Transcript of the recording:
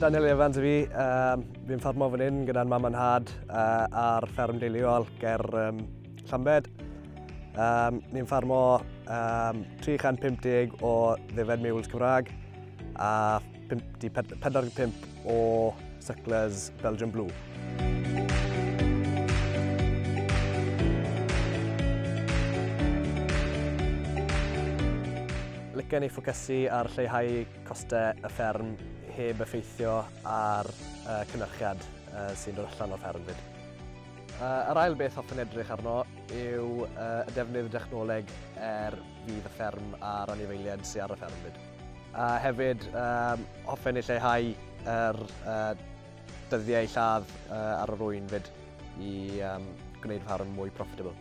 Daniel Evans y fi, um, fi'n ffarmo fan hyn gyda'n mam a'n nhad uh, ar fferm deuluol ger um, Llambed. Um, ni'n ffarmo um, 350 o ddefed mules Cymraeg a 45 o sucklers Belgian Blue. Licen i ffocysu ar lleihau costau y fferm heb effeithio ar y cynhyrchiad sy'n dod allan o'r fferm 'fyd. Yr ail beth hoffwn edrych arno yw y defnydd o dechnoleg er fudd y fferm a'r anifeiliaid sy ar y fferm 'fyd. A hefyd hoffen i lleihau yr dyddiau lladd ar yr ŵyn 'fyd i gwneud y fferm mwy profitable.